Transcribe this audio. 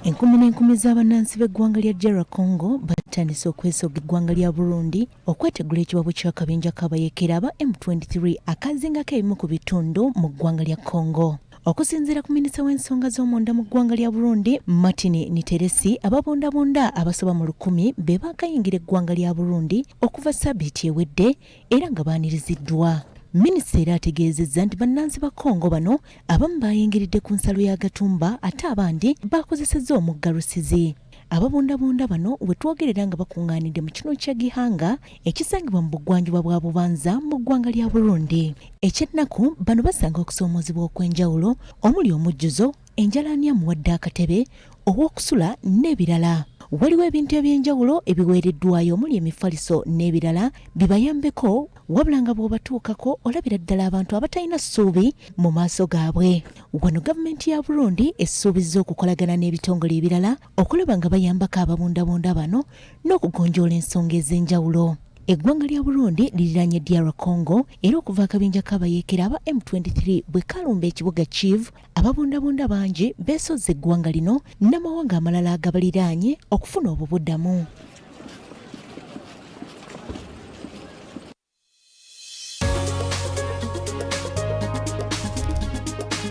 Enkumi n'enkumi z'abannansi b'eggwanga lya DR Congo batandise okwesoga eggwanga lya Burundi okwetegula ekiwabu ky'akabinja k'abayeekera aba M23 akazingako ebimu ku bitundu mu ggwanga lya Congo. Okusinziira ku minisita w'ensonga z'omunda mu ggwanga lya Burundi, Martin Niteresi, ababundabunda abasoba mu 1000 be baakayingira eggwanga lya Burundi okuva sabiiti ewedde era nga baaniriziddwa. Minisita era ategeezezza nti bannansi ba Congo bano abamu baayingiridde ku nsalo ya Gatumba ate abandi baakozesezza omugga Rusizi. Ababundabunda bano we twogerera nga bakuŋŋaanidde mu kitundu kya Gihanga ekisangibwa mu bugwanjuba bwa Bubanza mu ggwanga lya Burundi. Eky'ennaku bano basanga okusoomoozebwa okw'enjawulo omuli omujjuzo, enjala ani amuwadde akatebe, ow'okusula n'ebirala. Waliwo ebintu eby'enjawulo ebiweereddwayo omuli emifaliso n'ebirala bibayambeko wabula nga bw'obatuukako olabira ddala abantu abatalina ssuubi mu maaso gaabwe. Wano gavumenti ya Burundi essuubizza okukolagana n'ebitongole ebirala okulaba nga bayambako ababundabunda bano n'okugonjoola ensonga ez'enjawulo. Eggwanga lya Burundi liriraanye DR Congo era okuva akabinja k'abayeekera aba M23 bwe kalumba ekibuga Kyiv, ababundabunda bangi beesozze eggwanga lino n'amawanga amalala agabaliraanye okufuna obubudamu.